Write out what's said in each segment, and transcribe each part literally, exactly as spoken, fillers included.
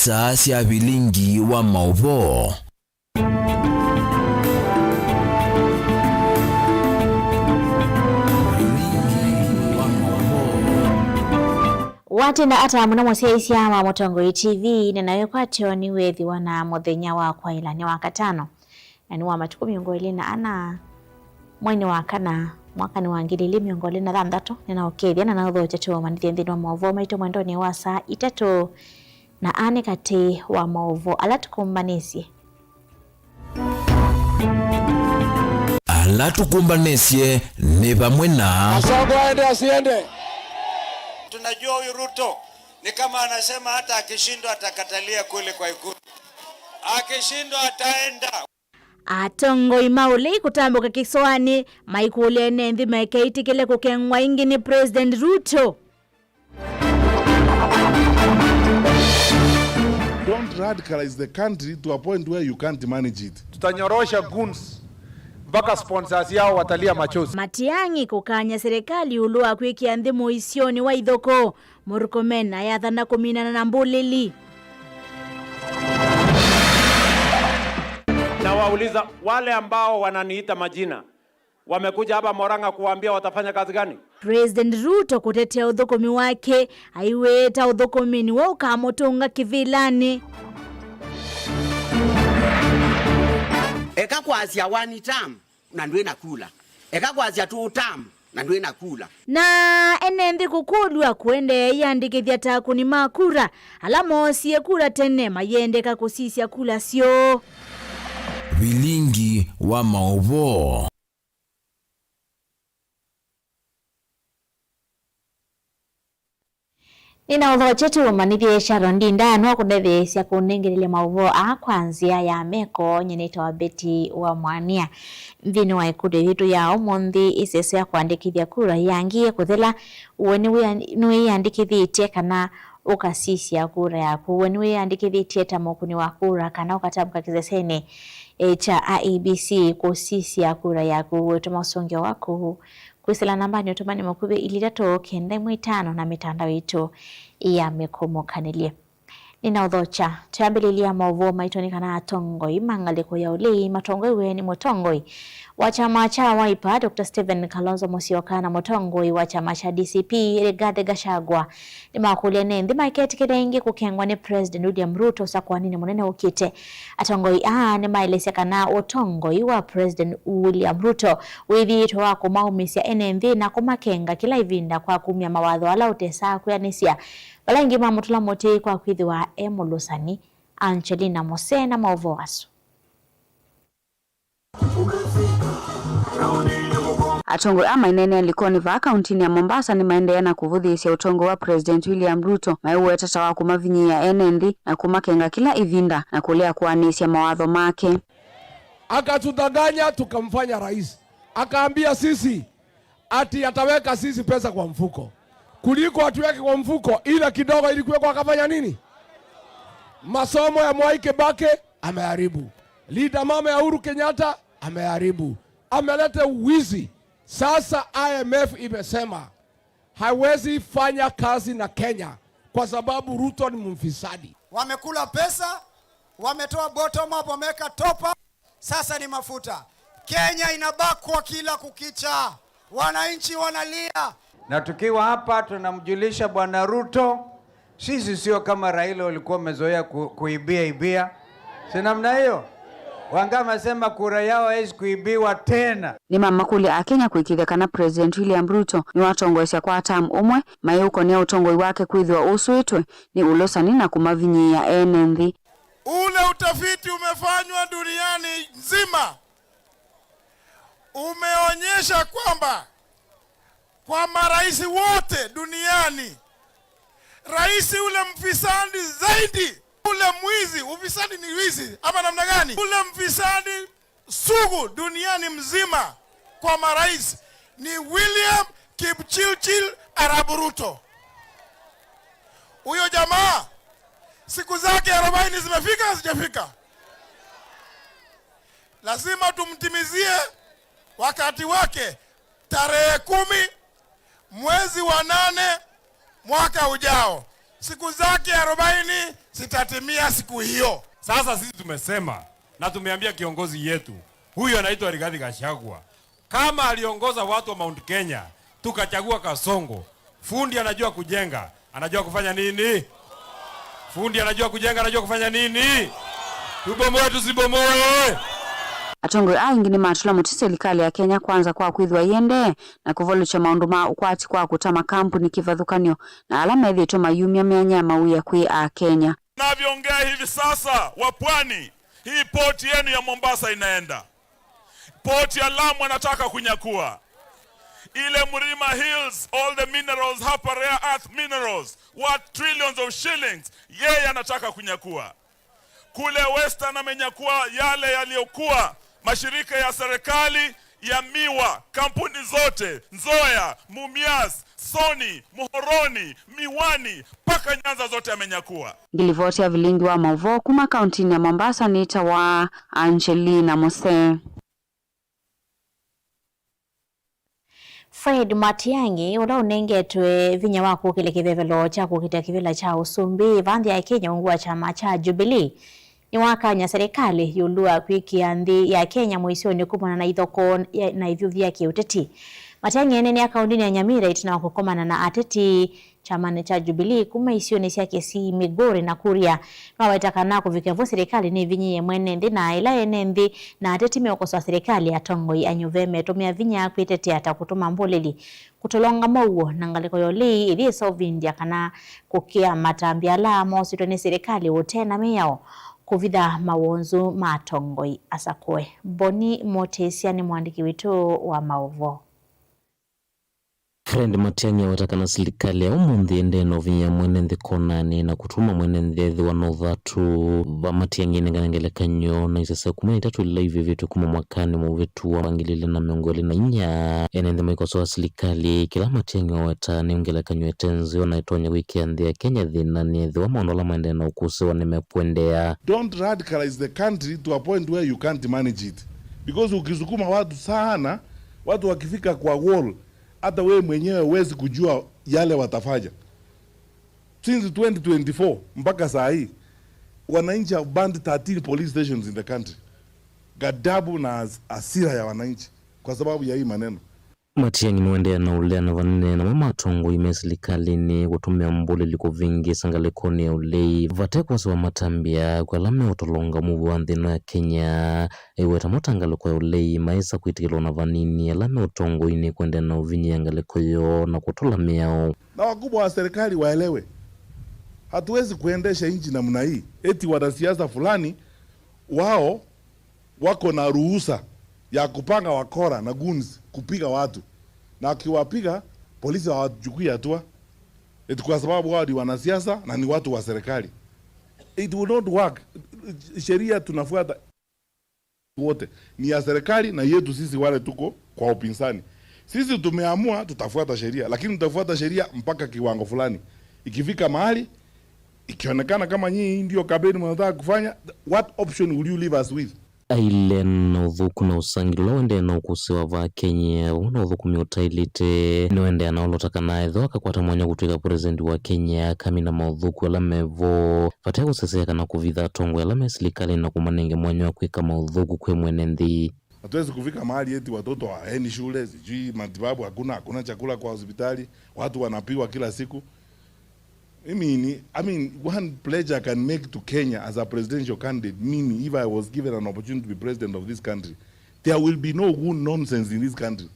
Star sya vilingi wa maũvoo. Watinda ata mũno mũsyaĩĩsya wa Mũtongoi T V, na nawe kwatyo nĩwĩthĩwa na mũthenya wa kwaĩla nĩ Wakatano, na nĩ wa matukũ mĩongo ĩlĩ na ana, mweinĩ wa kana, mwakanĩ wa ngili ili mĩongo ĩlĩ na thanthatũ. Nĩnaũkethya na naũthokya tũũmanyĩthye nthĩnĩ wa maũvoo maitũ mwendonĩ wa saa itatũ, na aa nĩ katĩ wa maũvoo ala tũkũmbanĩsye. Ala tũkũmbanĩsye nĩ vamwe na Kasongo aende asiende? Tunajua huyu Ruto ni kama anasema hata akishindwa atakatalia kule kwa Ikulu. Akishindwa ataenda. Atongoi ma ũlei kũtambũka kĩsoanĩ maikũlya ene nthĩ maikeĩtĩkĩle kũkengwa ĩngĩ nĩ President Ruto. Don't radicalize the country to a point where you can't manage it. Tutanyorosha goons mpaka sponsors yao watalia machozi. Matiang'i kũkany'a serikali ĩũlũ wa kwĩkĩa nthĩ mũisyonĩ wa ithokoo. Murkomen ayathana kũminana na mbũlĩli. Nawauliza, wale ambao wananiita majina, wamekuja hapa Murang'a kuwaambia watafanya kazi gani? President Ruto kũtetea ũthũkũmi wake, aiwĩta ũthũkũmi nĩw'o ũkamũtũnga kĩvĩlanĩ. Eka kwasya one term na ndwĩ na kula. Eka kwasya two term na ndwĩ na kula. Na ene nthĩ kũkũlw'a kũendeea iyandĩkĩthya ta akũni ma kura ala moosie kura tene mayendeka kũsisya kula syoo. Vilingi wa maũvoo. Nĩnaũthokya tũũmanyĩthye Sharon Ndinda no kũndetheesya kũnengelelya maũvoo aa kwa nzĩa ya meko. Nyie nĩtawa Betty wa Mwania. Nthĩnĩ wa ĩkũlyo yitũ ya ũmũnthĩ, ĩseso ya kũandĩkĩthya kura yĩangie kũthela. We nĩwĩa-, nĩwĩyandĩkĩthĩtye kana ũkasisya kura yaku? We nĩwĩyandĩkĩthĩtye ta mũkũni wa kura kana ũkatambũka kĩsesenĩ, eh, kya I E B C kũsisya kura yaku? We tũma ũsũngĩo waku kwĩsĩla nambanĩ ũtũmani mũkuvĩ ilĩ itatũ kenda ĩmwe itano na mĩtandao itũ ya mĩkũmũkanĩlye. Nĩnaũthokya. Twĩambĩlĩlya maũvoo maitũ nĩ kana atongoi ma ngalĩko ya ũlei matongoew'e nĩ mũtongoi wa kyama kya Wiper, Doctor Stephen Kalonzo Musyoka, na mũtongoi wa kyama kya D C P, Rigathi Gachagua, nĩmakũlya ene nthĩ maiketĩkĩle ĩngĩ kũkengwa nĩ President William Ruto ũsakũaninĩ mũnene ũkĩte. Atongoi aa nĩmaelesya kana ũtongoi wa President William Ruto wĩthĩĩtwe wa kũmaũmĩsya ene nthĩ na kũmakenga kĩla ĩvinda kwa kumya mawatho ala ũtesaa kwĩanĩsya vala aingĩ mamũtũla mũtĩ kwa kwĩthĩwa e mũlũsani. Angelina Mose na maũvoo asu. Atongoi aa maineenea Likoni vaa kauntinĩ ya Mombasa nĩmaendeea na kũvũthĩĩsya ũtongoi wa President William Ruto, maiũweta ta wa kũmavinyĩĩa ene nthĩ na kũmakenga kĩla ĩvinda na kũlea kũanĩsya mawatho make. Akatudanganya, tukamfanya rais. Akaambia sisi ati ataweka sisi pesa kwa mfuko. Kuliko atuweke kwa mfuko, ile kidogo ilikuwa kwa, akafanya nini? Masomo ya Mwai Kibaki ameharibu. Linda mama ya Uhuru Kenyatta ameharibu. Ameleta uwizi. Sasa I M F imesema hawezi fanya kazi na Kenya kwa sababu Ruto ni mfisadi. Wamekula pesa, wametoa bottom up, wameweka top up. Sasa ni mafuta. Kenya inabakwa kila kukicha. Wananchi wanalia. Na tukiwa hapa, tunamjulisha Bwana Ruto, sisi sio kama Raila ulikuwa umezoea ku-, kuibia ibia. Si namna hiyo? Wanga amesema kura yao haiwezi kuibiwa tena. Nĩmamakũlya Akenya kũĩkĩĩthya kana President William Ruto nĩwatongoesya kwa term ũmwe, mayĩũkonea ũtongoi wake kwĩthĩwa ũsũĩtwe nĩ ũlũsani na kũmavinyĩĩa ene nthĩ. Ule utafiti umefanywa duniani nzima umeonyesha kwamba kwa marais wote duniani, rais ule mfisadi zaidi, ule mwizi, ufisadi ni wizi ama namna gani? Ule mfisadi sugu duniani mzima kwa marais ni William Kipchirchir Arap Ruto. Huyo jamaa, siku zake arobaini zimefika, hazijafika? Lazima tumtimizie wakati wake, tarehe kumi mwezi wa nane mwaka ujao. Siku zake arobaini Sitatimia siku hiyo. Sasa sisi tumesema na tumeambia kiongozi yetu, huyu anaitwa Rigathi Gachagua, kama aliongoza watu wa Mount Kenya, tukachagua Kasongo, fundi anajua kujenga, anajua kufanya nini? Fundi anajua kujenga, anajua kufanya nini? Tubomoe, tusibomoe? Atongoi aingĩ nĩmatũla mũtĩ silikalĩ ya Kenya Kwanza kwa kwĩthĩwa yĩendee na kũvalũkya maũndũ ma ũkwati kwa kũta makambuni kĩvathũkany'o na ala methĩĩtwe mayumya myanya ya mawĩa kwĩ Akenya. Navyoongea hivi sasa, wa pwani, hii port yenu ya Mombasa inaenda. Port ya Lamu anataka kunyakua. Ile Mlima Hills, all the minerals hapa, rare earth minerals, worth trillions of shillings, yeye anataka kunyakua. Kule Western amenyakua yale yaliyokuwa mashirika ya serikali ya miwa, kampuni zote, Nzoya, Mumias, Sony, Muhoroni, Miwani, mpaka Nyanza zote amenyakua. Ngilivoti ya vilingi wa mauvoo kuma kauntinĩ ya Mombasa nĩtawa Angelina Mose. Fred Matiang'i, ũla ũnengetwe vinya wa kũkĩlya kĩvevelo kya kũkitĩa kĩvĩla kya ũsumbĩ va nthĩ ya Kenya ungu wa kyama kya Jubilee, nĩwakany'a serĩkalĩ ĩũlũ wa kwĩkĩa nthĩ ya Kenya mũisyonĩ kumana na ithokoo ya, na ĩvyũthi ya kĩũteti. Matiang'i eneenea kaũndĩnĩ ya Nyamira ĩtina wa kũkomana na ateti kyamanĩ kya Jubilee kuma isionĩ sya Kisii, Migori na Kuria. Nĩwaweta kana kũvikĩa vo serĩkalĩ nĩvinyĩĩe mwene nthĩ na ĩla ene nthĩ na ateti meũkosoa serĩkalĩ, atongoi anyuve metũmĩa vinya kwĩtetea ta kũtũma mbũlĩli kũtolonga mow'o na ngalĩko ya ũlei ĩthi ĩseũvindya kana kũkĩa matambya ala moosĩtwe nĩ serĩkalĩ ũte na mĩao kũvitha mawonzu ma atongoi asakũe. Boni Mũtĩsya nĩ mũandĩki witũ wa maũvoo. Fred Matiang'i aweta kana silikalĩ ya ũmũnthĩ ĩendee na ũvinyĩa mwene nthĩ konanĩ na kũtuma mwene nthĩ ethĩwa na ũthatu. Va Matiang'i enengane ngelekany'o na isese kũmi na itatũ ila ivĩvĩtwe kuma mwakanĩ mũvĩtu wa ngili ilĩ na mĩongo ĩlĩ na inya. Ene nthĩ maikosoa silikalĩ, kĩla Matiang'i waweta nĩ ngelekany'o ĩte nzeo na ĩtonya kwĩkĩa nthĩ ya Kenya thĩnanĩ ethĩwa maũndũ ala maendee na ũkũsĩwa nĩmekũendeea. Don't radicalize the country to a point where you can't manage it, because ukisukuma watu sana, watu wakifika kwa wall, hata wewe mwenyewe huwezi kujua yale watafanya. Since twenty twenty-four mpaka saa hii, wananchi have burned thirteen police stations in the country. Ghadhabu na has-, hasira ya wananchi kwa sababu ya hii maneno. Matiang'i nũendeea na ũleana vanene namo matongoi me silikalĩnĩ kũtũmĩa mbũlĩli kũvĩngĩĩsa ngalĩkonĩ ya ũlei vate kwasĩwa matambya kwĩ ala meũtolonga mũuo wa nthĩ ĩno ya Kenya. Aiweta mo ta ngalĩko ya ũlei maĩsa kwĩtĩkĩlwa na vanini ala me ũtongoinĩ kũendeea na ũvinyĩĩa ngalĩko yoo na kũtũla mĩao. Na wakubwa wa serikali waelewe, hatuwezi kuendesha nchi namna hii. Eti wanasiasa fulani wao wako na ruhusa ya kupanga wakora na goons kupiga watu, na akiwapiga, polisi hawachukui hatua, eti kwa sababu wao ni wanasiasa na ni watu wa serikali. It will not work. Sheria tunafuata wote, ni ya serikali na yetu sisi wale tuko kwa upinzani. Sisi tumeamua tutafuata sheria, lakini tutafuata sheria mpaka kiwango fulani. Ikifika mahali, ikionekana kama nyinyi ndio kampeni mnataka kufanya, what option will you leave us with? Aile na ũthũku na ũsangĩli ũla ũendee na ũkũsĩwa va Kenya, vamwe na ũthũkũmi ũtaĩlĩte, nĩũendee na ũlota kana ethĩwa akakwata mwanya kũtw'ĩka president wa Kenya, akamina maũthũku ala mevo, vate kũsesea kana kũvitha atongoi ala me silikalĩnĩ na kũmanenge mwanya wa kwĩka maũthũku kwĩ mwene nthĩ. Hatuwezi kufika mahali eti watoto hawaendi shule, sijui matibabu hakuna, hakuna chakula kwa hospitali, watu wanapigwa kila siku. I mean, I mean, one pledge I can make to Kenya as a presidential candidate, mimi, if I was given an opportunity to be president of this country, there will be no goon nonsense in this country.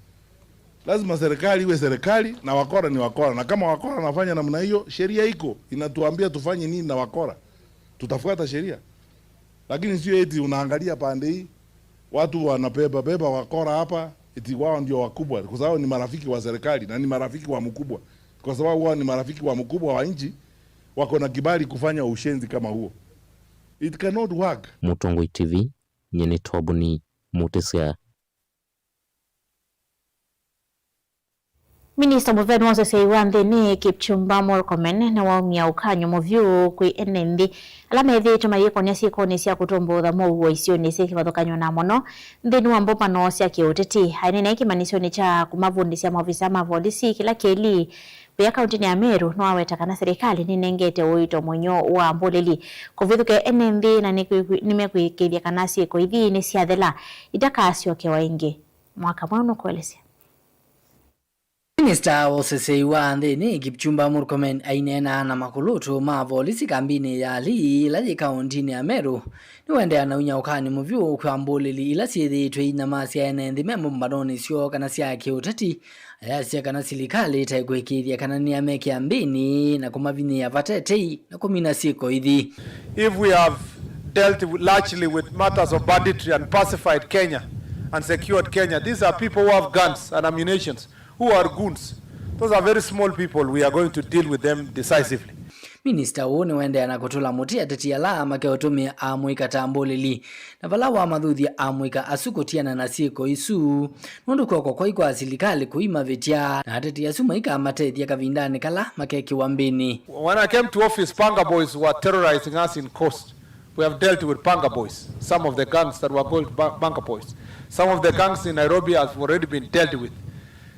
Lazima serikali iwe serikali na wakora ni wakora, na kama wakora wanafanya namna hiyo, sheria iko inatuambia tufanye nini na wakora, tutafuata sheria. Lakini sio eti unaangalia pande hii, watu wanabeba beba wakora hapa, eti wao ndio wakubwa, kwa sababu ni marafiki wa serikali na ni marafiki wa mkubwa. Kwa sababu wao ni marafiki wa mkubwa wa nchi, wako na kibali kufanya ushenzi kama huo. It cannot work. Mũtongoi T V, nyie nĩ Tobuni Mũtĩsya. Minista mũveni wa ũseseĩ wa nthĩnĩ, Kipchumba Murkomen, nĩwaumya ũkany'o mũvyũ kwĩ ene nthĩ ala methĩĩtwe mayĩkonya syĩkonĩ sya kũtũmbũtha mũuo isionĩ syĩ kĩvathũkany'o na mũno nthĩnĩ wa mbũmbano sya kĩũteti. Aineena kĩmanyĩsyonĩ kya kũmavundĩsya maovisa ma volisi kĩla kelĩ wĩa kaũntĩnĩ ya Meru, nĩwaweta kana silikalĩ nĩnengete ũito mũnyũ wa mbũlĩli kũvĩthũkĩa ene nthĩ, na nĩkwĩkwĩ-, nĩmekwĩkĩĩthya kana syĩko ithi nĩsyathela itakasyokewa ĩngĩ. Mwaka mweũ nũkũelesya. Minista wa ũseseĩ wa nthĩnĩ, Kipchumba Murkomen, aineena na makũlũtũ ma volisi kambinĩ ya Lee, ĩla yĩ kaũntĩnĩ ya Meru, nĩwendeea na ũnya ũkany'o mũvyũ kwa mbũlĩli ila syĩthĩĩtwe inyamasya ene nthĩ me mbũmbanonĩ syoo kana sya kĩũteti, ayasya kana silikalĩ ĩtaĩkwĩkĩĩthya kana nĩyamekĩa mbĩnĩ na kũmavinyĩĩa vate tei na kũmina syĩko ithi. If we have dealt largely with matters of banditry and pacified Kenya and secured Kenya, these are people who have guns and ammunitions, who are goons. Those are very small people. We are going to deal with them decisively. Minista ũũ nĩwendeea na kũtũla mũtĩ ateti ala makeũtũmĩa amũika ta mbũlĩli, na vala wamathuthya amũika asu kũtiana na syĩko isu, nũndũ kw'oko kwai kwa silikalĩ kũimavĩtya, na ateti asu maikamatethya kavindanĩ kala makekĩwa mbĩnĩ. When I came to office, Panga boys were terrorizing us in Coast. We have dealt with Panga boys, some of the gangs that were called Ba-, Panga boys. Some of the gangs in Nairobi have already been dealt with.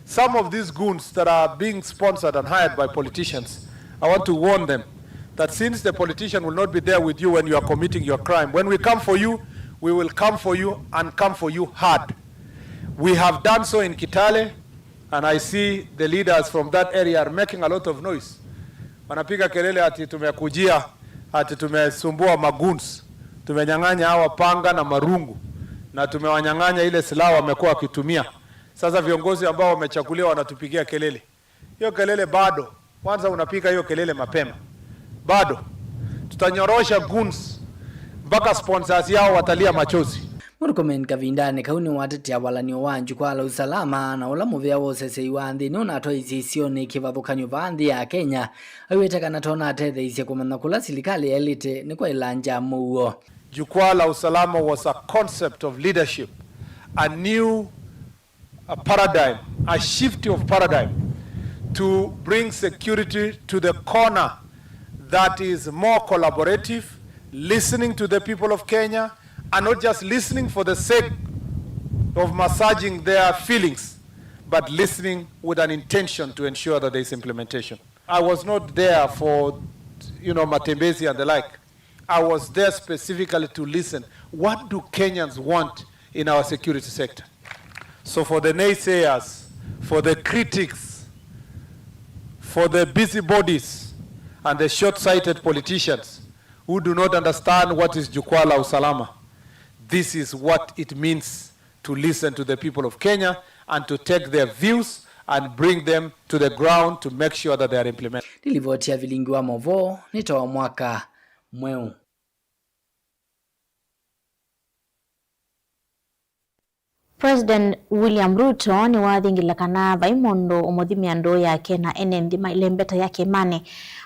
Some of these goons that are being sponsored and hired by politicians, I want to warn them that since the politician will not be there with you when you are committing your crime, when we come for you, we will come for you and come for you hard. We have done so in Kitale, and I see the leaders from that area are making a lot of noise. Wanapiga kelele ati tumekujia, ati tumesumbua magoons, tumenyang'anya hawa panga na marungu, na tumewanyang'anya ile silaha wamekuwa wakitumia. Sasa viongozi ambao wamechaguliwa wanatupigia kelele. Hiyo kelele bado. Kwanza unapiga hiyo kelele mapema. Bado. Tutanyorosha goons mpaka sponsors yao watalia machozi. Murkomen kavindanĩ kau nĩwatetea walan'yo wa Jukwaa la Usalama na ũla mũvĩa wa ũseseĩ wa nthĩnĩ ũnatwaisye isionĩ kĩvathũkany'o vaa nthĩ ya Kenya, aiweta kana tonatetheisye kũmanya kũla silikalĩ yaĩlĩte nĩ kwaĩlangya mũuo. Jukwaa la Usalama was a concept of leadership, a new a paradigm, a shift of paradigm to bring security to the corner that is more collaborative, listening to the people of Kenya, and not just listening for the sake of massaging their feelings, but listening with an intention to ensure that there is implementation. I was not there for, you know, matembezi and the like. I was there specifically to listen. What do Kenyans want in our security sector? So for the naysayers, for the critics, for the busybodies and the short-sighted politicians who do not understand what is Jukwaa la Usalama, this is what it means to listen to the people of Kenya and to take their views and bring them to the ground to make sure that they are implemented. Nĩ livoti ya Vilingi wa Mauvoo, nĩ Toa Mwaka Mweũ. President William Ruto nĩwathingĩle kana vai mũndũ ũmũthimĩa ndũũ yake na ene nthĩ mailembeta ya kĩĩmanĩ.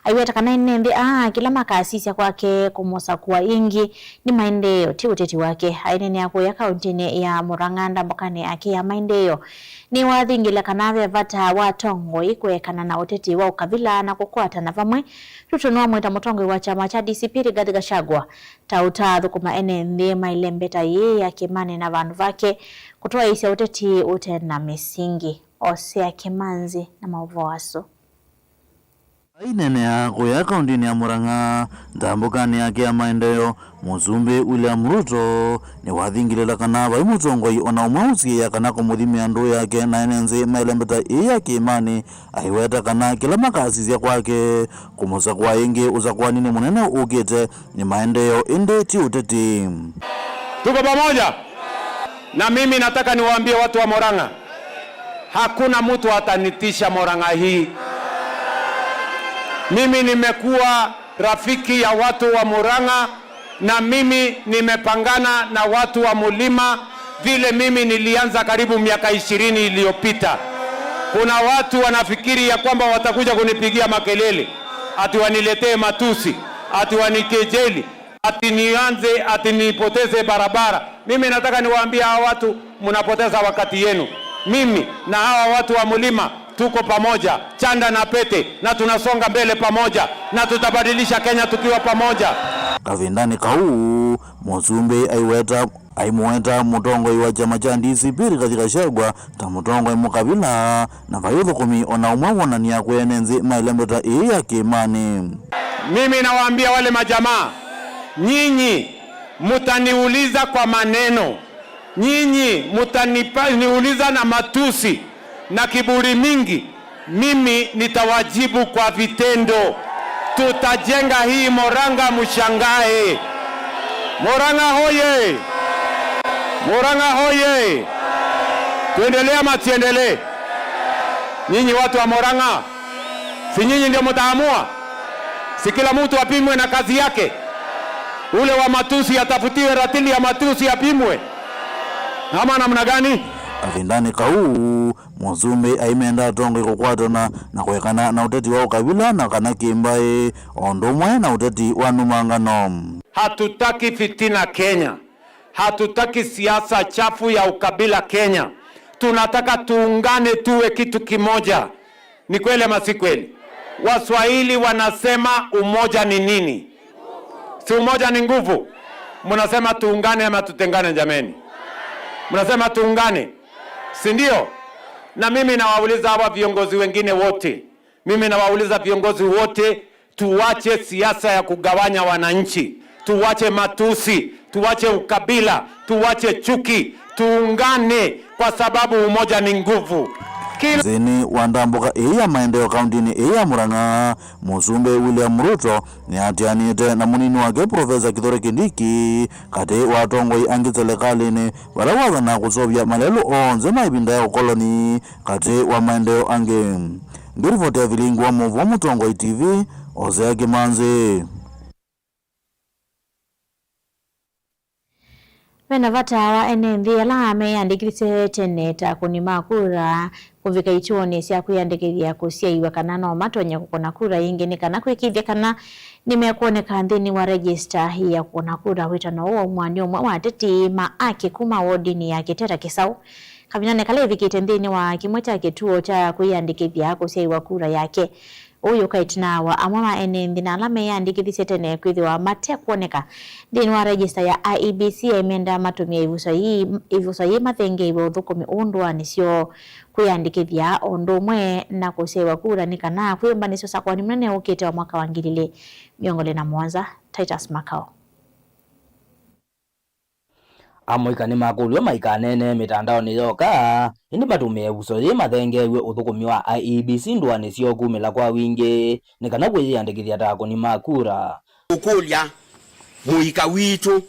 Aiweta kana ene nthĩ aa kĩla makasisya kwake kũmũsakũa ĩngĩ nĩ maendeeo, ti ũteti wake. Aineenea kũya kaũntĩnĩ ya Murang'a ndambũkanĩ yake ya maendeeo, nĩwathingĩle kana ve vata wa atongoi kũekana na ũteti wa ũkavila na kũkwatana vamwe. Ruto nĩwamwĩta mũtongoi wa kyama kya D C P Rigathi Gachagua ta ũtaathũkũma ene nthĩ mailembeta yĩĩ ya kĩĩmanĩ na vandũ vake kũtwaĩĩsya ũteti ũte na mĩsingi. Osea Kĩmanzi na maũvoo asu. Aineenea kũya kaũntĩnĩ ya Murang'a ndambũkanĩ yake ya maendeeo, Mũsumbĩ William Ruto nĩwathingĩlĩla kana vai mũtongoi ona ũmwe ũsiĩĩa kana kũmũthimĩa ndũũ yake na ene nthĩ mailembeta ĩĩ ya kĩĩmanĩ, aiweta kana kĩla makasisya kwake kũmũsakũa ĩngĩ ũsakũaninĩ mũnene ũkĩte nĩ maendeeo, ĩndĩ ti ũteti. Tuko pamoja? Na mimi nataka niwaambie watu wa Murang'a, hakuna mtu atanitisha Murang'a hii. Mimi nimekuwa rafiki ya watu wa Murang'a, na mimi nimepangana na watu wa Mulima vile mimi nilianza karibu miaka ishirini iliyopita. Kuna watu wanafikiri ya kwamba watakuja kunipigia makelele, ati waniletee matusi, ati wanikejeli, ati nianze, ati nipoteze barabara. Mimi nataka niwaambie hawa watu, mnapoteza wakati yenu. Mimi na hawa watu wa Mulima Tuko pamoja, chanda na pete, na tunasonga mbele pamoja, na tutabadilisha Kenya tukiwa pamoja. Kavindanĩ kau, mũsumbĩ aiweta, aimũweta mũtongoi wa kyama kya D C P Rigathi Gachagua ta mũtongoi mũkavila, na vai ũthũkũmi ona ũmwe wonania kwĩ ene nthĩ maĩle mbeta ĩĩ ya kĩĩmanĩ. Mimi nawaambia wale majamaa, nyinyi mtaniuliza kwa maneno, nyinyi mtanipa-, niuliza na matusi na kiburi mingi, mimi nitawajibu kwa vitendo. Tutajenga hii Murang'a, mshangae. Murang'a hoye! Murang'a hoye! Tuendelee ama tusiendelee? Nyinyi watu wa Murang'a, si nyinyi ndio mtaamua? Si kila mtu apimwe na kazi yake? Ule wa matusi atafutiwe ratili ya matusi apimwe, ama namna gani? Kavindanĩ kau, mũsumbĩ aimenda atongoi kũkwatana na kũekana na ũteti wa ũkavila na kana kĩmbaĩ, o ũndũ ũmwe na ũteti wa numangano. Hatutaki fitina Kenya. Hatutaki siasa chafu ya ukabila Kenya. Tunataka tuungane, tuwe kitu kimoja. Ni kweli ama si kweli? Waswahili wanasema umoja ni nini? Si umoja ni nguvu? Mnasema tuungane ama tutengane, jameni? Mnasema tuungane, si ndio? Na mimi nawauliza hawa viongozi wengine wote, mimi nawauliza viongozi wote, tuwache siasa ya kugawanya wananchi, tuwache matusi, tuwache ukabila, tuwache chuki, tuungane kwa sababu umoja ni nguvu. Kila nthĩnĩ wa ndambũka ĩĩ ya maendeeo kauntinĩ ĩĩ ya Murang'a, mũsumbĩ William Ruto nĩatianĩte na mũnini wake Profesa Kithure Kindiki katĩ wa atongoi angĩ selekalĩnĩ vala wathanaa kũseũvya malelũ onthe ma ĩvinda ya ũkoloni katĩ wa maendeeo angĩ. Ngĩrivoti ya vilingi wa mũvwa Mũtongoi T V, Hosea Kĩmanzi. Ve na vata wa ene nthĩ ala meyandĩkĩthisye tene ta akũni ma kura kũvika ituonĩ sya kwĩyandĩkĩthya kũsyaĩw'a kana no matonye kũkũna kura ĩngĩ nĩ kana kwĩkĩĩthya kana nĩmekwoneka nthĩnĩ wa rejista ya kũkũna kura. Wĩtano ũũ waumwa nĩ ũmwe wa ateti ma aki kuma wodinĩ ya Kĩteta Kĩsaũ. Kavindanĩ kala ĩvikĩte nthĩnĩ wa kĩmwe kya kĩtuo kya kwĩyandĩkĩthya kũsyaĩwa kura yake, ũyũka ĩtina wa amwe ma ene nthĩ na ala meyandĩkĩthisye tene kwĩthĩwa mate kwoneka nthĩnĩ wa rejista ya I E B C, aimenda matũmĩe ĩvuso yĩĩ, ĩvuso yĩĩ mathengeew'e ũthũkũmi ũũ ndũanĩ syoo kwĩyandĩkĩthya o ũndũ ũmwe na kũsyaĩwa kura nĩ kana kwĩyũmbanĩsya ũsakũani mũnene ũkĩte wa mwaka wa ngili ilĩ mĩongo ĩlĩ na mũonza. Titus Makau. Amũika nĩmakũlw'e maikaneenee mĩtandaonĩ yoka, ĩndĩ matũmĩe ĩvuso yĩĩ mathengeew'e ũthũkũmi wa I E B C ndũanĩ syoo kumĩla kwa wingĩ nĩ kana kwĩyĩandĩkĩthya ta akũni ma kura. Ũkũlya mũika witũ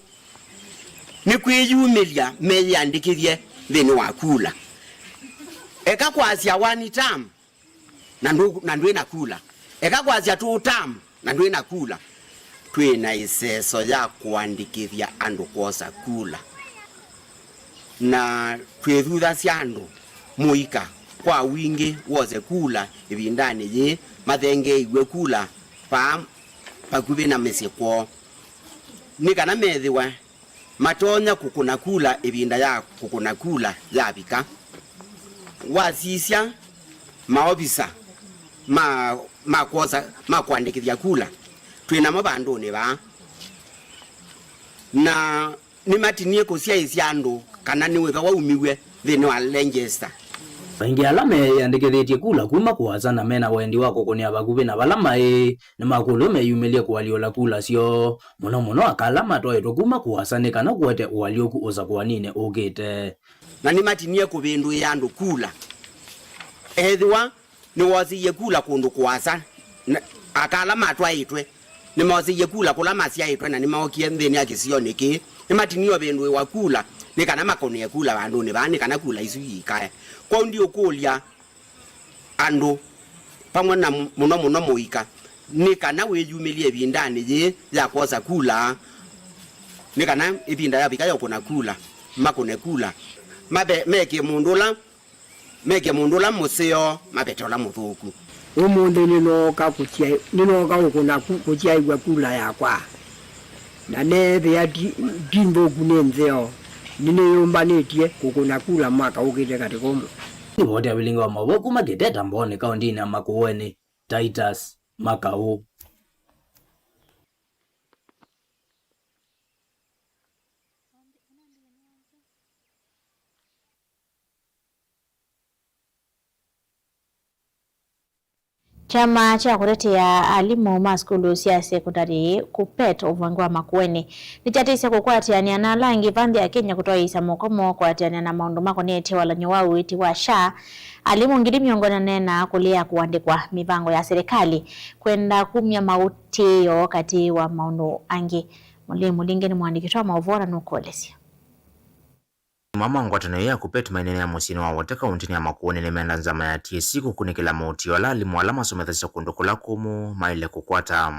nĩ kwĩyumĩlya meyĩandĩkĩthye nthĩnĩ wa kula. Eka kwasya one term na ndũ-, na ndwĩ na kula. Eka kwasya two term na ndwĩ na kula. Twĩ na ĩseso ya kũandĩkĩthya andũ kwosa kula. Na twĩthuthasya andũ mũika kwa wingĩ wose kula ĩvindanĩ yĩĩ mathengeeiw'e kula vaa vakuvĩ na mĩsyĩ kwoo, nĩ kana methĩwe matonya kũkũna kula ĩvinda ya kũkũna kula yavika. Wasisya maovisa ma, ma kwosa, ma kũandĩkĩthya kula, twĩ namo vandũnĩ vaa. Na nĩmatinie kũsyaĩĩsya andũ kana nĩ wĩva waumiw'e nthĩnĩ wa lengyĩsita. Aingĩ ala meyĩandĩkĩthĩtye kula kuma kũasa na mena wendi wa kũkũnĩa vakuvĩ na vala maĩ, nĩmakũlw'e meyumĩlye kũalyũla kula syoo, mũno mũno aka ala matwaĩtwe kuma kũasa nĩ kana kũete ũalyũku ũsakũaninĩ ũkĩte. Na nĩmatinie kũvĩndũĩa andũ kula. Ethĩwa nĩwoseie kula kũndũ kũasa, na aka ala matwaĩtwe nĩmoseie kula kũla masyaĩtwe na nĩmookie nthĩnĩ ya kĩsionĩ kĩĩ, nĩmatinie ũvĩndũĩwa kula nĩ kana makũnĩe kula vandũnĩ vaa nĩ kana kula isu iikae. Kwoou ndiũkũlya andũ, vamwe na mũno mũno mũika, nĩ kana wĩyumĩlye ĩvindanĩ yĩĩ ya kwosa kula, nĩ kana ĩvinda yavika ya ũkũna kula, makũne kula, mave-, mekĩe mũndũ ũla, mekĩe mũndũ ũla mũseo, mavete ũla mũthũku. Ũmũnthĩ nĩnooka kũsya-, nĩnooka ũkũna ku-, kũsyaĩw'a kula yakwa. Na neethĩa ti, ti nthũku, nĩ nzeo. Nĩnĩyũmbanĩtye kũkũna kula mwaka ũkĩte katĩ kũmwe. Livoti ya vilingi wa mauvoo kuma Kiteta Mbooni kaũntĩnĩ ya Makueni, Titus Makau. Kyama kya kũtetea alimũ ma sukulu sya sekondalĩ, KUPPET, ũvangi wa Makueni nĩkyatĩsye kũkwatĩanĩa na ala angĩ va nthĩ ya Kenya kũtwaĩĩsya moko moo kũatĩanĩa na maũndũ makonetye walany'o wa ũiiti wa SHA, alimũ ngili mĩongo ĩna na ĩna kũlea kũandĩkwa mĩvango ya silikalĩ kwenda kumya maũtĩĩo katĩ wa maũndũ angĩ. Mũlei Mũlinge nĩ mũandĩki wa maũvoo na nũkũelesya. Alimũ ma ngwatanĩo ya KUPPET maineenea mũsyĩnĩ wa Wote kaũntĩnĩ ya Makueni nĩmenda nzama ya T S C kũkunĩkĩla maũtĩo ala alimũ ala masomethasya kũndũ kũla kũmũ maĩle kũkwata.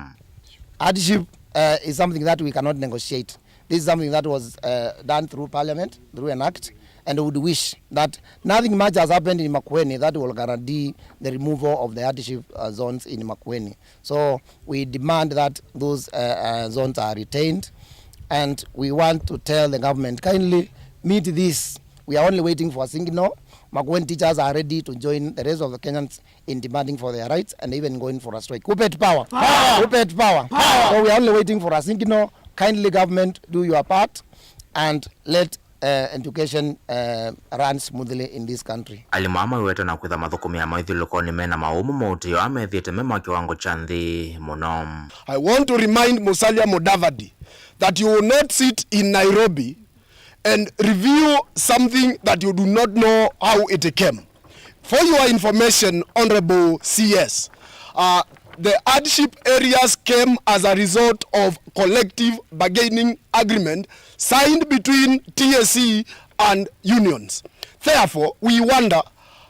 Hardship, uh, is something that we cannot negotiate. This is something that was, uh, done through parliament, through an act, and we would wish that nothing much has happened in Makueni that will guarantee the removal of the hardship, uh, zones in Makueni. So we demand that those, uh, uh, zones are retained, and we want to tell the government, kindly meet this. We are only waiting for a signal. Makueni teachers are ready to join the rest of the Kenyans in demanding for their rights and even going for a strike. KUPPET power! Power! KUPPET power! Power! So we are only waiting for a signal. Kindly, government, do your part and let uh, education, uh, runs smoothly in this country. Alimũ aa maiweta na kwĩtha mathũkũmĩa maithyũlũlũkonĩ mena maũmũ maũtĩo aa methĩĩte me ma kĩwango kya nthĩ mũno. I want to remind Musalia Mudavadi that you will not sit in Nairobi and review something that you do not know how it came. For your information, Honorable C S, uh, the hardship areas came as a result of collective bargaining agreement signed between T S C and unions. Therefore, we wonder,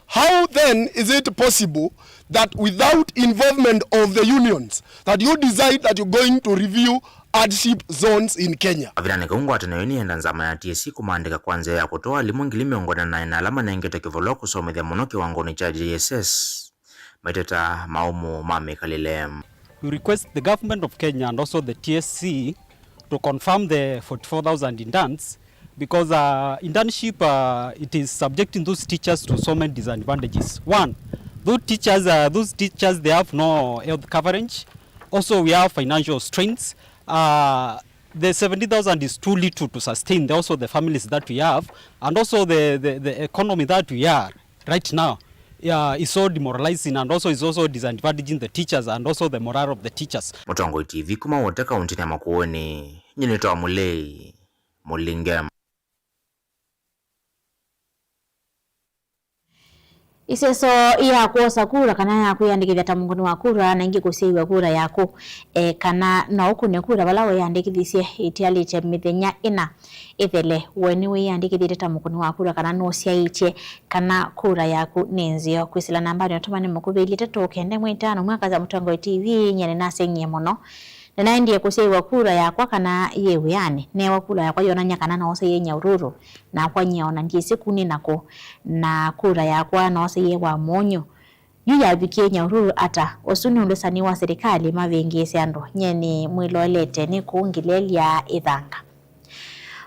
how then is it possible that without involvement of the unions, that you decide that you're going to review hardship zones in Kenya? Kavindanĩ kau, ngwatanĩo ĩno nĩyenda nzama ya T S C kũmaandĩka kwa nzĩa ya kũtwaa alimũ ngili mĩongo ĩna na ĩna ala manengetwe kĩvalũa kũsomethya mũno kĩwangonĩ kya J S S maiteta maũmũ ma mĩkalĩle. We request the government of Kenya and also the T S C to confirm the forty-four thousand interns, because, uh, internship, uh, it is subjecting those teachers to so many disadvantages. One, those teachers, uh, those teachers, they have no health coverage. Also, we have financial strains. Uh, the seventy thousand is too little to sustain the, also the families that we have, and also the, the, the economy that we are right now, yeah, is so demoralizing and also is also disadvantaging the teachers and also the morale of the teachers. Mũtongoi T V kuma Wote kaũntĩnĩ ya Makueni, nyie nĩtawa Mũlei Mũlinge. Ĩseso ya kwosa kura kana ya kwĩyandĩkĩthya ta mũkũni wa kura na ĩngĩ kũsyaĩw'a kura yaku, e, kana no ũkũne kura vala weeyandĩkĩthisye ĩtialĩtye mĩthenya ĩna ĩthele. We nĩwĩyandĩkĩthĩtye ta mũkũni wa kura kana nũsyaĩtye kana kura yaku nĩ nzeo? Kwĩsĩla nambanĩ ũtũmani mũkuvĩ ilĩ itatũ kenda ĩmwe itano, mwakasya Mũtongoi T V, nyie nĩnaseng'ie mũno. Nĩnaendie kũsyaĩwa kura yakwa kana yĩ wĩanĩ. Neewa kura yakwa yonany'a kana noosaie Nyahururu, nakwa nyie o na ndyĩsĩ kũ nĩ nakũ, na kura yakwa noosaie wa mũnyũ. Yu yavikie Nyahururu ata? Ũsu nĩ ũlũsani wa silikalĩ mavĩngĩĩsye andũ. Nyie nĩmwĩloelete nĩ kũũ ngilelya ĩthanga.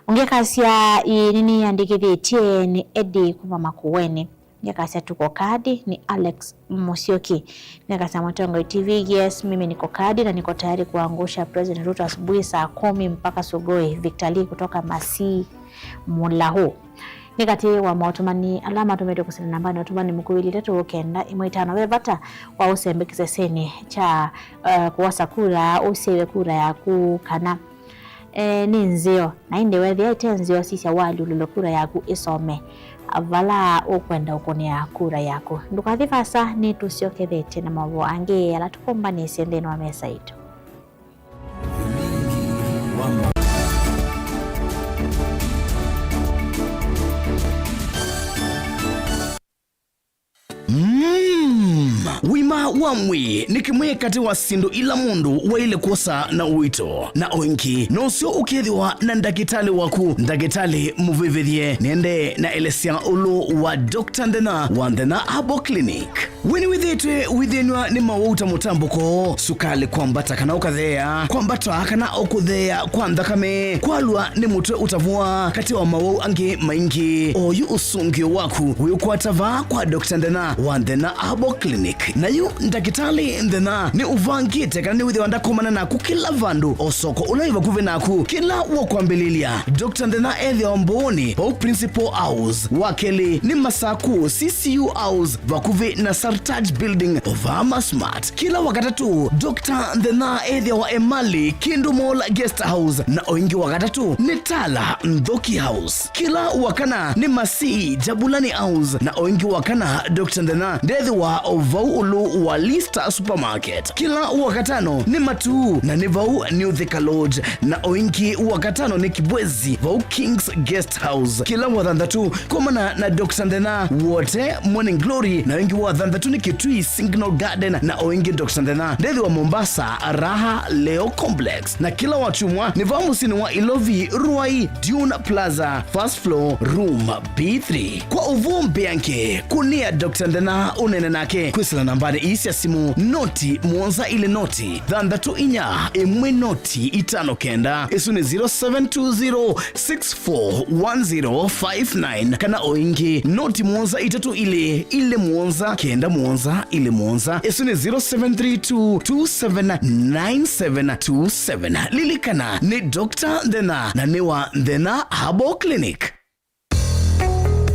Ũngĩkasya, ĩĩ, nĩnĩyandĩkĩthĩtye, nĩ Eddie kuma Makueni. Ngekasya tuko kadi nĩ Alex Musyoki. Ngekasya Mũtongoi T V, yes, mimi niko kadi na niko tayari kuangusha President Ruto asubuhi saa kumi mpaka sugoi. Victor Lee kutoka Masii Mulahu. Nĩ katĩ wa maũtũmani ala matũmĩtwe kũsila nambanĩ ũtũmani mũkuvĩ ilĩ itatũ kenda ĩmwe itano. Ve vata wa ũsembe kĩsesenĩ kya, eh, kwosa kura, ũsyaĩwe kura yaku kana e, nĩ nzeo, na ĩndĩ weethĩa ĩte nzeo, sisya ũalyũlũle kura yaku ĩsome vala ũkwenda ũkũnĩa kura yaku. Ndũkathi vaasa, nĩtũsyokethetye na maũvoo angĩ ala tũkũmbanĩsye nthĩnĩ wa mesa itũ. Mm, wĩ Ũima wa mwĩĩ nĩ kĩmwe katĩ wa syĩndũ ila mũndũ waĩle kwosa na ũito, na o ĩngĩ nũseo ũkethĩwa na ndakĩtalĩ waku. Ndakĩtalĩ mũvĩvĩthye nĩendee na elesya ũlũ wa Doctor Nthena wa Nthena Herbal Clinic. We nĩwĩthĩĩtwe wĩthĩnw'a nĩ mawau ta mũtambũko, sukalĩ kwambata kana ũkatheea, kwambata kana o kũtheea kwa nthakame, kwalw'a nĩ mũtwe ũtavũa, katĩ wa mawau angĩ maingĩ? Oyu ũsũngĩo waku wĩũkwata vaa kwa Doctor Nthena wa Nthena Herbal Clinic. Na yu ndakĩtalĩ Nthena nĩ ũvangĩte kana nĩwĩthĩwa ndakomana naku kĩla vandũ, o soko ũla wĩ vakuvĩ naku. Kĩla wakwambĩlĩlya, Doctor Nthena ethĩawa Mbũũnĩ, vau Principal House. Wa kelĩ nĩ Masaku C C U House, vakuvĩ na Sartaj Building, o vaa Masmart. Kĩla Wakatatũ, Doctor Nthena ethĩawa Emali, Kindu Mall Guest House, na o ĩngĩ Wakatatũ nĩ Tala Nthoki House. Kĩla Wakana nĩ Masii, Jabulani House, na o ĩngĩ Wakana, Doctor Nthena ndethĩwa o vau ũlũ wa Lista Supermarket. Kĩla Wakatano nĩ Matuu, na nĩ vau New Thika Lodge, na o ĩngĩ Wakatano nĩ Kibwezi, vau King's Guest House. Kĩla Wathanthatũ, komana na Doctor Nthena Wote Morning Glory, na o ĩngĩ Wathanthatũ nĩ Kitui Signal Garden, na o ĩngĩ Doctor Nthena ndethĩwa Mombasa Raha Leo Complex. Na kĩla Wakyumwa nĩ vaa mũsyĩnĩ wa Ilovi, Ruai, Dune Plaza, first floor, room B three. Kwa ũvoo mbeange, kũnĩa Doctor Nthena ũneene nake kwĩsĩla nambanĩ ii sya simũ, noti mũonza ilĩ noti thanthatũ inya ĩmwe noti itano kenda. Ĩsu nĩ zero seven two zero six four one zero five nine, kana o ĩngĩ, noti mũonza itatũ ilĩ ilĩ mũonza kenda mũonza ilĩ mũonza. Ĩsu nĩ zero seven three two two seven nine seven two seven. Lilikana, nĩ Doctor Nthena, na nĩ wa Nthena Herbal Clinic.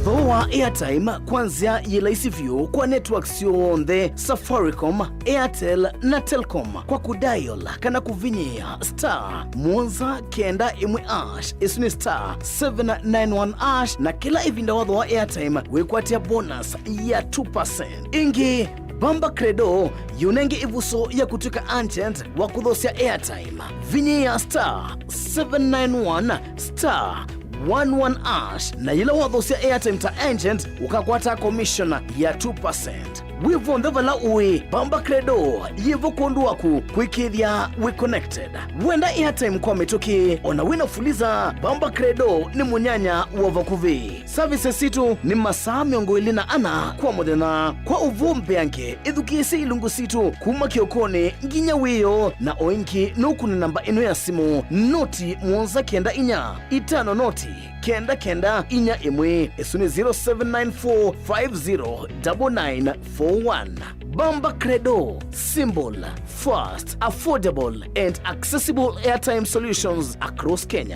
Thooa airtime kwa nzĩa yĩ laisi vyũ kwa network syonthe, Safaricom, Airtel, na Telcom, kwa kũdial kana kũvinyĩĩa star mũonza kenda ĩmwe hash, ĩsu nĩ star seven nine one hash, na kĩla ĩvinda wathooa airtime wĩkwatĩa bonus ya two percent. Ĩngĩ, Bamba Credo yĩũnenge ĩvuso ya kũtw'ĩka agent wa kũthosya airtime. Vinyĩĩa star seven nine one star one one hash, na yĩla wathosya airtime ta agent, ũkakwata commission ya two percent. Wĩ vonthe vala ũĩ, Bamba Credo yĩvo kwondũ waku kwĩkĩĩthya wĩ connected. Wenda airtime kwa mĩtũkĩ, ona wĩna Fuliza, Bamba Credo nĩ mũnyanya wa vakuvĩ. Services sitũ nĩ masaa mĩongo ĩlĩ na ana kwa mũthenya. Kwa ũvoo mbeange, ĩthukĩĩsye ilungu sitũ kuma kĩokonĩ nginya wĩoo, na o ĩngĩ nũkũne namba ĩno ya simũ, noti mũonza kenda inya itano noti kenda kenda inya ĩmwe. Ĩsu nĩ zero seven nine four five zero double nine four one. Bamba Credo, simple, fast, affordable and accessible airtime solutions across Kenya.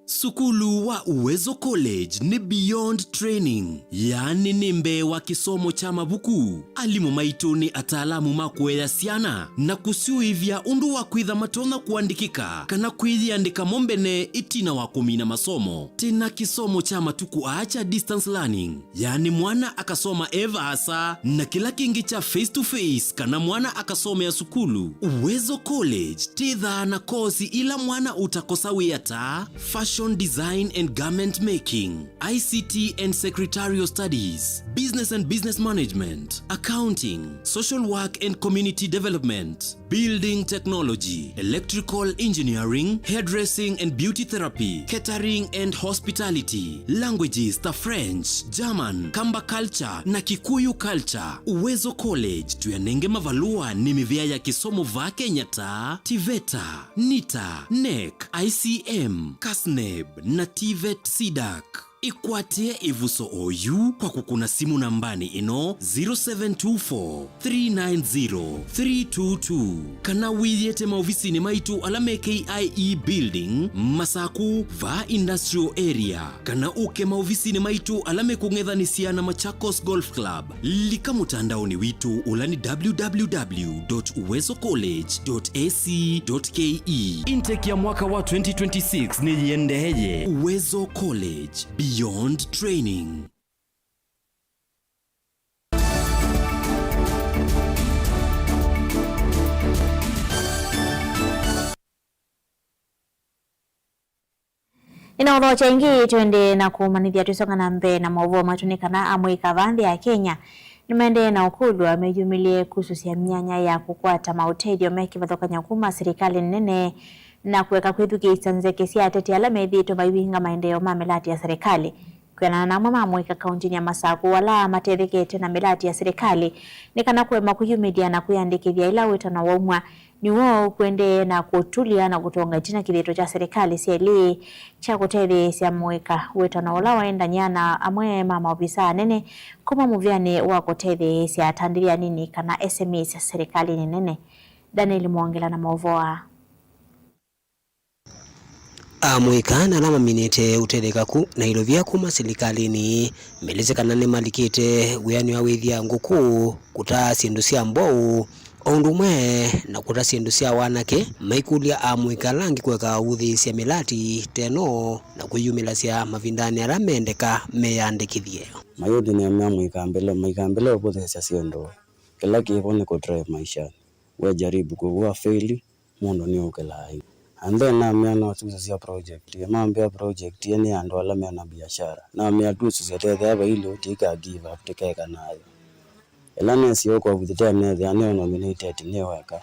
Sukulu wa Uwezo College nĩ beyond training, yaani nĩ mbee wa kĩsomo kya mavuku. Alimũ maitũ nĩ ataalamu ma kũea syana na kũsyũĩvya ũndũ wa kwĩtha matonya kũandĩkĩka kana kwĩyĩandĩka mo mbene ĩtina wa kũmina masomo. Twĩna kĩsomo kya matukũ aa kya distance learning, yaani mwana akasoma e vaasa, na kĩla kĩngĩ kya face to face kana mwana akasomea sukulu. Uwezo College twĩthaa na kosi ila mwana ũtakosa wĩa ta fashion design and garment making, I C T and secretarial studies, business and business management, accounting, social work and community development, building technology, electrical engineering, hairdressing and beauty therapy, catering and hospitality, languages ta French, German, Kamba culture na Kikuyu culture. Uwezo College twĩanenge mavalũa nĩ mĩvĩa ya kĩsomo vaa Kenya ta TVETA, NITA, NEC, I C M, KASNEB na TVET CDAC. Ĩkwatĩe ĩvuso oyu kwa kũkũna simũ nambanĩ ĩno, zero seven two four, three nine zero, three two two, kana wĩyĩte maovisinĩ maitũ ala me K I E Building, Masaku, vaa Industrial Area, kana ũke maovisinĩ maitũ ala me kũng'ethanĩsya na Machakos Golf Club. Lika mũtandaonĩ witũ ũla nĩ W W W dot uwezo college dot A C dot K E. Intake ya mwaka wa twenty twenty-six nĩyĩendeeye. Uwezo College, beyond training. Nĩnaũthokya ĩngĩ, twende na kũmanyĩthya twĩsonga na mbee na maũvoo maitũ nĩ kana amũika vaa nthĩ ya Kenya Nĩmaendee na ũkũlw'a meyumĩlye kusũsya myanya ya kũkwata maũtethyo me kĩvathũkany'o kuma silikalĩ nene na kũeka kwĩthukĩĩsya nzeke sya ateti ala methĩĩtwe maivinga maendeeo ma mĩlati ya silikalĩ. Kwĩanana na amwe ma amũika kauntinĩ ya Masakũ ala matethekete na mĩlati ya silikalĩ, nĩ kana kũema kwĩyumĩlya na kwĩyandĩkĩthya ĩla wĩtano waumw'a, nĩw'o kũendee na kũtulya na kũtonga ĩtina kĩthito kya silikalĩ syelĩ kya kũtetheesya mũika, wĩtano ũla waendany'a na amwe ma maovisa anene kuma mũvĩanĩ wa kũtetheesya atandĩthya anini kana S M Es silikalĩnĩ nene. Daniel Mwongela na maũvoo aa. Amũika na ala maminĩte ũtetheka ku na ilovia kuma silikalĩnĩ, melĩsye kana nĩmalikĩte wĩanĩo wa wĩthĩa ngũkũ, kũtaa syĩndũ sya mbwaũ, o ũndũ ũmwe na kũta syĩndũ sya wanake, maikũlya amũika ala angĩ kũeka ũthĩĩsya mĩlati teno na kwĩyumĩlasya mavindanĩ ala mendeka meyandĩkĩthye. Mayuti nĩamea mũikambĩle, mũikambĩle ũvũthĩĩsya syĩndũ, kĩla kĩvo nĩ kũtry maisha, we jaribu kũvua feli, mũndũ nĩũkĩlaa yu. And then namea no syusũsya project ĩĩ, mambĩa project ĩĩ nĩ andũ ala mena biashara. Namea tusũsye tethea vailĩ ũtĩka give up tĩkeka nayo. Ĩla nesie ũkovu thitee nethĩa nĩ nominated nĩ weka.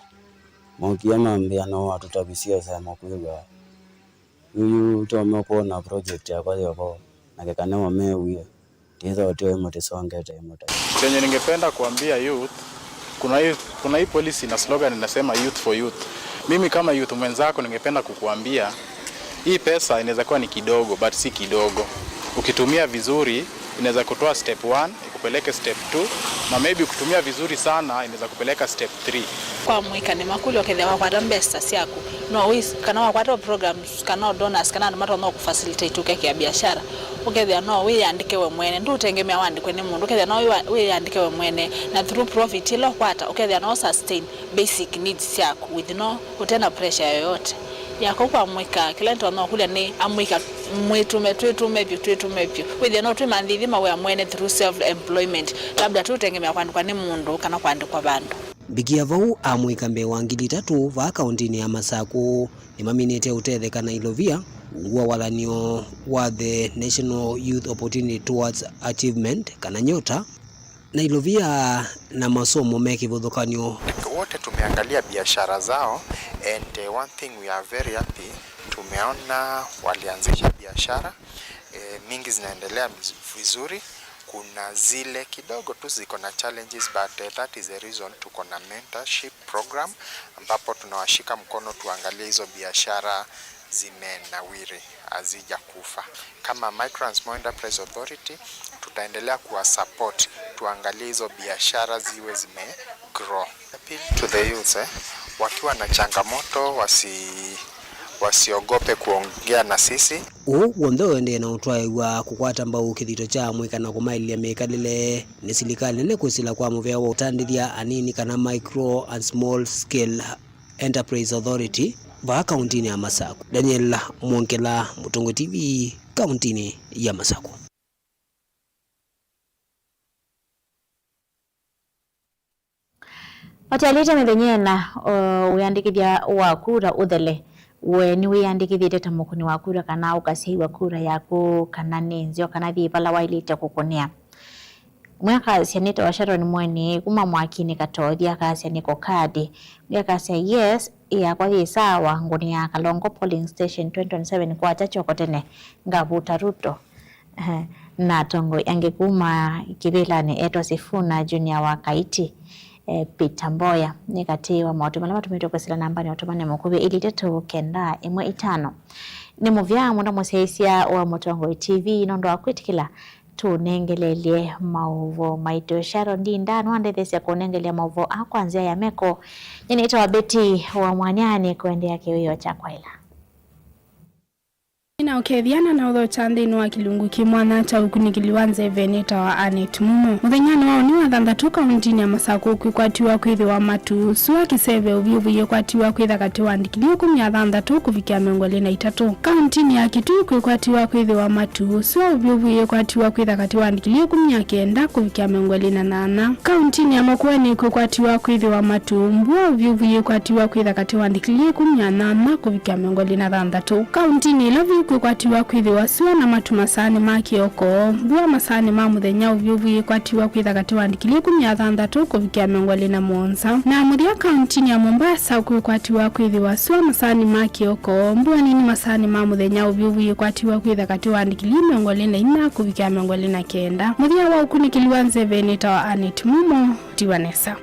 Mokie mambĩa no watũtavisye sema kwĩw'a. Yuyu tome kwona project yakwa yoko na kĩkanewa mewie. Tithotwe mũtĩsongete mũta. Chenye ningependa kuambia youth, kuna hii, kuna hii policy na slogan inasema youth for youth. Mimi kama youth mwenzako ningependa kukuambia, hii pesa inaweza kuwa ni kidogo, but si kidogo. Ukitumia vizuri, inaweza kutoa step one, ikupeleke step two, na maybe ukitumia vizuri sana, inaweza kupeleka step three. Kwa mũika nĩ makũlyo ũkethĩa wakwata mbesa syaku, no wĩ, kana wakwata o programs, kana o donors, kana andũ matonya kũfacilitate ũkekĩa biashara, ũkethĩa no wĩyandĩke we mwene, ndũtengemea wandĩkwe nĩ mũndũ, ũkethĩa no wĩwa-, wĩyandĩke we mwene, na through profit ĩla ũkwata, ũkethĩa no sustain basic needs syaku with no, ũte na pressure yoyote. Ya kau kwa mũika, kĩla nĩtonya ũkũlya nĩ amũika mwĩtũme, twĩtũme vyũ, twĩtũme vyũ. Wĩthĩe no twĩmanthĩthye mawĩa mwene through self employment, labda tũtengemea kwandĩkwa nĩ mũndũ kana kwandĩkwa vandũ. Mbikia vau amũika mbee wa ngili itatũ vaa kaũntĩnĩ ya Masakũ nĩmaminĩte ũtetheka na ilovia ungu wa wathan'yo wa the National Youth Opportunity Towards Achievement, kana nyota, na ilovia na masomo me kĩvathũkany'o. Wote tumeangalia biashara zao, and, eh, one thing we are very happy, tumeona walianzisha biashara, eh, mingi zinaendelea viz-, vizuri. Kuna zile kidogo tu ziko na challenges, but, eh, that is the reason tuko na mentorship program, ambapo tunawashika mkono tuangalie hizo biashara zimenawiri, hazijakufa. Kama Micro and Small Enterprise Authority, tutaendelea kuwa support, tuangalie hizo biashara ziwe zime grow. Appeal to the youth, eh, wakiwa na changamoto, wasi-, wasiogope kuongea na sisi. Ũũ w'onthe ũendee na ũtwaĩw'a kũkwata mbau kĩthito kya amũika na kũmaĩlĩlya mĩkalĩle nĩ silikalĩ nene kwĩsĩla kwa mũvea wa ũtandĩthya anini kana Micro and Small Scale Enterprise Authority vaa kaũntĩnĩ ya Masakũ. Daniel Mwongela, Mũtongoi T V, kaũntĩnĩ ya Masakũ. Ũtaĩlĩte mĩthenya ĩna, o, wĩandĩkĩthya wa kura ũthele, we nĩwĩyandĩkĩthĩte ta mũkũni wa kura kana ũkasyaiwa kura yaku kana nĩ nzeo kana thiĩ vala waĩlĩte kũkũnĩa? Mwakasya nĩtawa Sharon Mweni kuma Mwakinĩ Katothi, akasya nĩko kadi. Ũngĩ akasya, yes, yakwa yĩ sawa, ngũnĩaa Kalongo polling station twenty twenty-seven kwakya kyoko tene, ngavuta Ruto. Ehe. Na atongoi angĩ kuma kĩvĩlanĩ etwa Sifuna Junior wa Kaiti, eh, Peter Mboya nĩ katĩ wa maũtũ ala matũmĩtwe kwĩsĩla nambanĩ ya ũtũmani mũkuvĩ ilĩ itatũ kenda ĩmwe itano. Nĩ mũvea mũno mũsyaĩĩsya wa Mũtongoi T V nũndũ wa kwĩtĩkĩla tũnengelelye maũvoo maitũ. Sharon Ndinda nĩwandetheesya kũnengelea maũvoo aa kwa nzĩa ya meko. Nyie nĩtawa Betty wa Mwanyani kũendeea kĩwĩoo kya kwaĩla. Nĩnaũkethya na naũthokya nthĩnĩ wa kĩlungu kĩ mwanya kya ũkunĩkĩli wa nzeve nĩtawa Annet Mumo. Mũthenyanĩ wa ũnĩ wa thanthatũ, kaũntĩnĩ ya Masakũ kwĩkwatiwa kwĩthĩwa matu. Sua kĩseve ũvyũvu yĩkwatiwa kwĩtha katĩ wa ndikilii ĩkũmi na thanthatũ kũvikĩa mĩongo ĩlĩ na itatũ. Kaũntĩnĩ ya Kitui kwĩkwatiwa kwĩthĩwa matu. Sua ũvyũvu yĩkwatiwa kwĩtha katĩ wa ndikilii ĩkũmi na kenda kũvikĩa mĩongo ĩlĩ na nyanya. Kaũntĩnĩ ya Makueni kwĩkwatiwa kwĩthĩwa matu. Mbua ũvyũvu yĩkwatiwa kwĩtha katĩ wa ndikilii ĩkũmi na nyanya kũvikĩa mĩongo ĩlĩ na thanthatũ. Kaũntĩnĩ ĩla vyũ kwĩ Kwatiwa kwĩthĩwa sua na matu masaanĩ ma kĩoko. Mbua masaanĩ ma mũthenya ũvyũvu yĩkwatiwa kwĩtha katĩ wa ndikili ĩkũmi na thanthatũ kũvikĩa mĩongo ĩlĩ na mũonza. Na mũthya kauntinĩ ya Mombasa kwĩkwatiwa kwĩthĩwa sua masaanĩ ma kĩoko. Mbua nini masaanĩ ma mũthenya ũvyũvu yĩkwatiwa kwĩtha katĩ wa ndikili mĩongo ĩlĩ na inya kũvikĩa mĩongo ĩlĩ na kenda. Mũthya wa ũkunĩkĩli wa nzeve nĩtawa Anet Mumo. Tiwa nesa.